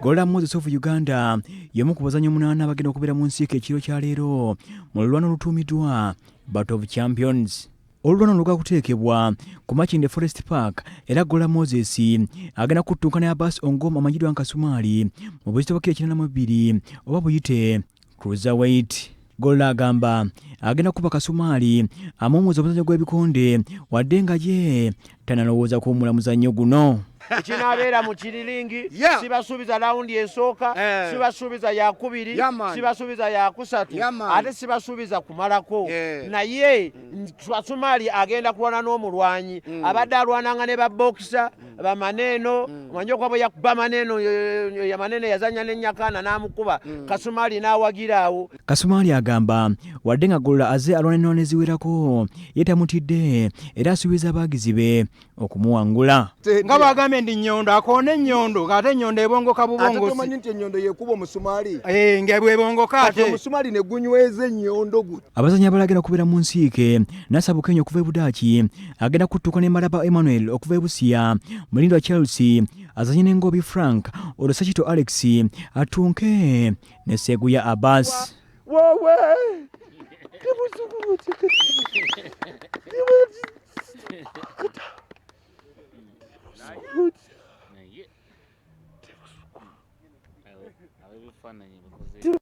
Gola Moses of Uganda y'omu ku bazannyi omunaana abagenda okubeera mu nsiike ekiro kya leero mu lulwana olutuumiddwa Battle of Champions. Olulwana luga kuteekebwa ku Makindye Forest Park era Gola Moses agenda kuttunka ne Abbas Ongom amanyiddwa nga Kasumaali mu buzito bwa kiro 82 oba buyite Cruiserweight. Gola agamba agenda kuba Kasumaali amuwummuza omuzannyo gw'ebikonde wadde nga ye tanalowooza kuwummula muzannyo guno. Ekinaabeera mu kiriringi sibasuubiza lawundi esooka, sibasuubiza yakubiri, sibasuubiza yakusatu, ate sibasuubiza kumalako. Naye Kasumaali agenda kulwana n'omulwanyi abadde alwananga ne babokisa bamaneeno. Omanyi okuba bwe yakuba maneeno, maneeno yazanya ne Nyakaana n'amukuba, Kasumaali n'awagira awo. Kasumaali agamba wadde nga Golola azze alwana ennwaano eziwerako, ye tamutidde era asuubiza abaagizi be okumuwangula. Nga bwagambye ndi nnyondo, akoona ennyondo, ng'ate ennyondo ebongoka bubongosi. Omanyi nti ennyondo yekuba omusumaali? Nga bwebongoka ate omusumaali ne gunyweza ennyondo guti. Abazannyi abalala agenda kubeera mu nsiike: Nasser Bukenya okuva e Budaaki agenda kuttuka ne Malaba Emmanuel okuva e Busia, Mulindwa Chelsea azanye ne Ngobi Frank, olwo Ssekito Alex attunke ne Seguya Abbas. Wowe! Naye abebifaananyi bikoze.